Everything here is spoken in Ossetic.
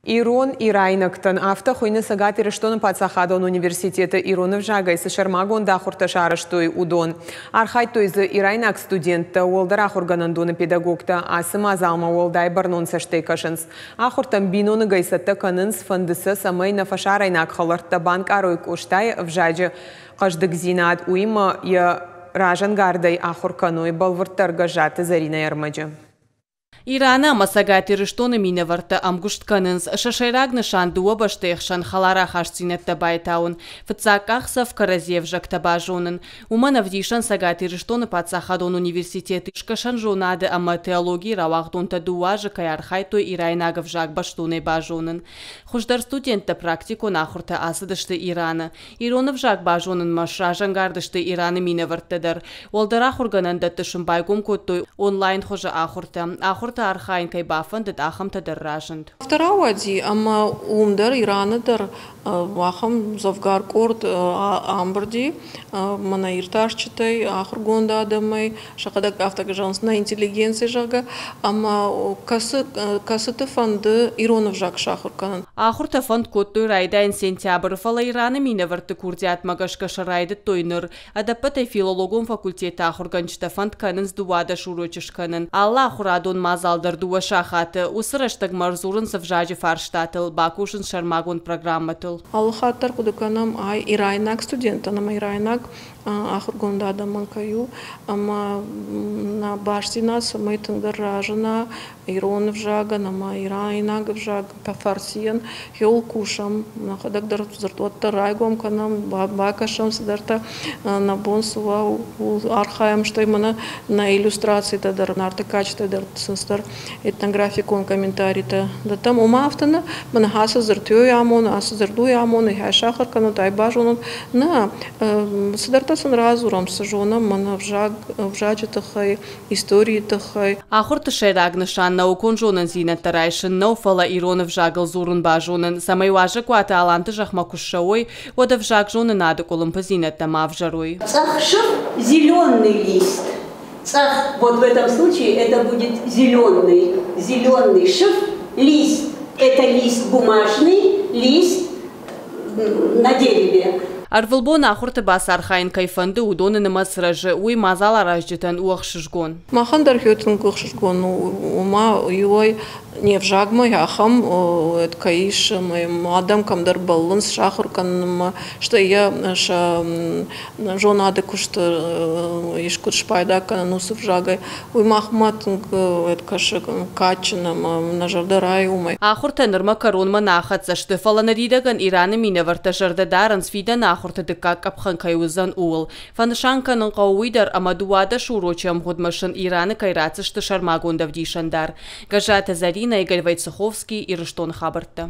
Ирон ирайнӕгтӕн, афтӕ хуыйны Цӕгат Ирыстоны паддзахадон университеты ирон ӕвзагӕй цы сӕрмагонд ахуыртӕ сарӕзтой, уыдон. Архайдтой дзы ирайнаг студенттӕ, уӕлдӕр ахуыргӕнӕндоны педагогтӕ. Ацы мадзалмӕ уӕлдай бӕрнон цӕстӕй кӕсынц. Ахуыртӕм биноныгӕй цӕттӕ кӕнынц, фӕнды сӕ, цӕмӕй нӕ фӕсарӕйнаг хӕлӕрттӕ банкъарой Къостайы ӕвзаджы хъӕздыгдзинад, уыимӕ йӕ разӕнгардӕй ахуыр кӕной. Бӕлвырддӕр Гӕззаты Зӕринӕйы ӕрмӕджы. Ираны ӕмӕ Цӕгат Ирыстоны минӕвӕрттӕ ӕмгуыст кӕнынц. Сӕ сӕйраг нысан дыууӕ бӕстӕйы хсӕн хӕлар ахастдзинӕдтӕ байтауын. Фыццаг къахдзӕф кӕрӕдзи ӕвзӕгтӕ базонын. Уымӕн ӕвдисӕн Цӕгат Ирыстоны паддзахадон университеты скӕсӕн зонады ӕмӕ теологийы рауагъдонтӕ дыууӕ азы кӕй архайдтой ирайнаг ӕвзаг бӕстонӕй базонын. Хуыздӕр студенттӕ практикон ахуыртӕ ацыдысты Ираны. Ирон ӕвзаг базонынмӕ сразӕнгард сты Ираны минӕвӕрттӕ дӕр. Уӕлдӕр ахуыргӕнӕндӕтты сын байгом кодтой онлайн хуызы ахуыртӕ. Ахуырты архайын кӕй бафӕндыд, ахӕмтӕ дӕр разынд. Афтӕ рауади, ӕмӕ уым дӕр, Ираны дӕр ахӕм дзӕвгар къорд амбырди мӕнӕ иртасджытӕй, ахуыргонд адӕмӕй, сӕхӕдӕг афтӕ зӕгъынц, нӕ интеллигенци, зӕгъгӕ, ӕмӕ кӕцыты фӕнды ирон ӕвзаг сахуыр кӕнын. Ахуыртӕ фӕнд кодтой райдайын сентябры, фӕлӕ Ираны минӕвӕртты курдиатмӕ гӕсгӕ сӕ райдыдтой ныр. Ӕдӕппӕтӕй филологон факультеты ахуыргӕнджытӕ фӕнд кӕнынц 12 урочы скӕнын. Алы ахуырадон мадзал дӕр дыууӕ сахаты. Уыцы рӕстӕгмӕ ӕрдзурынц ӕвзаджы фарстатыл, бакусынц сӕрмагонд программӕтыл. Алы хатт дӕр хъуыды кӕнӕм, ай ирайнаг студенттӕн ӕмӕ ирайнаг ахуыргонд адӕмӕн кӕй у, ӕмӕ нӕ бастдзинад цӕмӕй тынгдӕр рӕзына ирон ӕвзагӕн ӕмӕ ирайнаг ӕвзаг фарсийӕн хиуыл кусӕм, нӕхӕдӕг дӕр дзырдуӕттӕ райгом кӕнӕм, бакӕсӕм цыдӕртӕ, нӕ бон цы уа, ууыл архайӕм, стӕй мӕнӕ нӕ иллюстрацитӕ дӕр, нарты кадджытӕ дӕр сын цыдӕр этнографикон комментаритӕ дӕттӕм. Ома афтӕ нӕ, мӕнӕ ацы дзырд уый амоны, ацы дзырд уый амоны, хӕй сахуыр кӕнут, ай базонут. Нӕ, цыдӕртӕ сын радзурӕм, цы зонӕм мӕнӕ ӕвзаджы тыххӕй, историйы тыххӕй. Ахуырты сӕйраг нысан наукон зонындзинӕдтӕ райсын нӕу, фӕлӕ ирон ӕвзагыл дзурын базонын, цӕмӕй уазӕгуаты аланты зӕхмӕ куы ссӕуой, уӕд ӕвзагзонынады къуылымпыдзинӕдтӕ ма ӕвзӕрой. Цъӕх сыф – зеленый лист. Цъӕх, вот в этом случае это будет зеленый. Зеленый сыф, лист. Это лист бумажный, лист на дереве. Ӕрвылбон ахуырты бацархайын кӕй фӕнды, уыдоны нымӕц рӕзы. Уый мадзаларазджытӕн у ӕхсызгон. Махӕн дӕр тынг ӕхсызгон у, ома иуӕй не взагмӕ ахӕм кӕй ис, ӕмӕ адӕм кӕмдӕр бӕллынц сахуыр кӕнынмӕ, стӕй йӕ сӕ зонады куысты искуыд спайда кӕнын уыцы взагӕй, уый махмӕ тынг кӕсы кадджын ӕмӕ нӕ зӕрдӕ райы уымӕй. Ахуыртӕ нырмӕ кӕронмӕ нӕ ахӕццӕ сты, фӕлӕ ныридӕгӕн Ираны минӕвӕрттӕ зӕрдӕ дарынц, фидӕны ахуырты дыккаг къӕпхӕн кӕй уыдзӕн, ууыл. Фӕнысан кӕнын хъӕуы уый дӕр, ӕмӕ 12 урочы ӕмгъуыдмӕ сын Ираны кӕй ратдзысты сӕрмагонд ӕвдисӕндар. Гӕззаты Зӕринӕ, Игорь Войцеховский, Ирыстоны хабӕрттӕ.